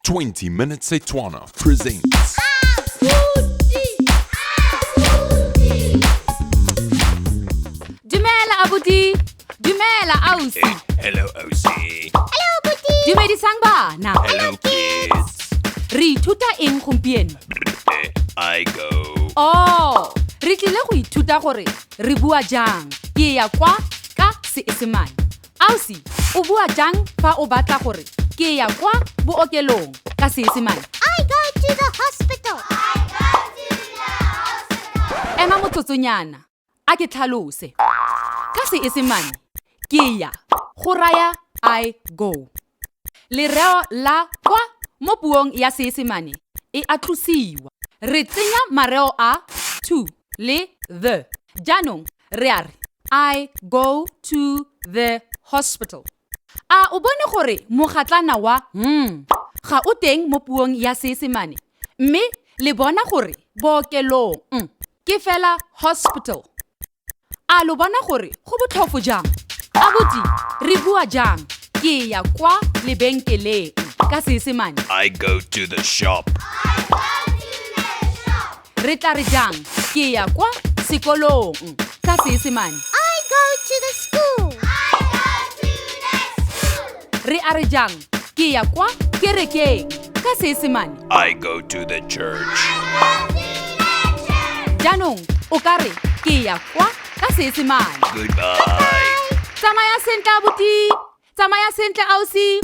20 Minute Setswana presents. Dumela abuti. Dumela ausi. Hello, OC. Dumedisang bana. Hello, kids. Re ithuta eng gompieno? I go. Oh, re tlile go ithuta gore re bua jang. Ke ya kwa ka Seesemane. Ausi, o bua jang fa o batla gore ke ya kwa bookelong ka Seesemane? I go to the hospital. Ema motsotsonyana, a ke tlhalose. Ka Seesemane, ke ya go raya I go. Lereo la kwa mo puong ya Seesemane e a tlosiwa. Re tsenya mareo a to le the. Jaanong re a re I go to the hospital. A o bone gore mogatlana wa ga o teng mo puong ya Seesemane mme le bona gore bookelong ke fela hospital. A lo bona gore go botlhofo jang? Abuti, re bua jang? Ke ya kwa lebenkeleng ka Seesemane. I go to the shop. Re tla re jang? Ke ya kwa sekolong ka Seesemane. I go to the school. Re a re jang? Ke ya kwa kerekeng ka Seesemane. I go to the church. Jaanong o ka re ke ya kwa ka Seesemane. Goodbye. Tsamaya sentle abuti. Tsamaya sentle ausi.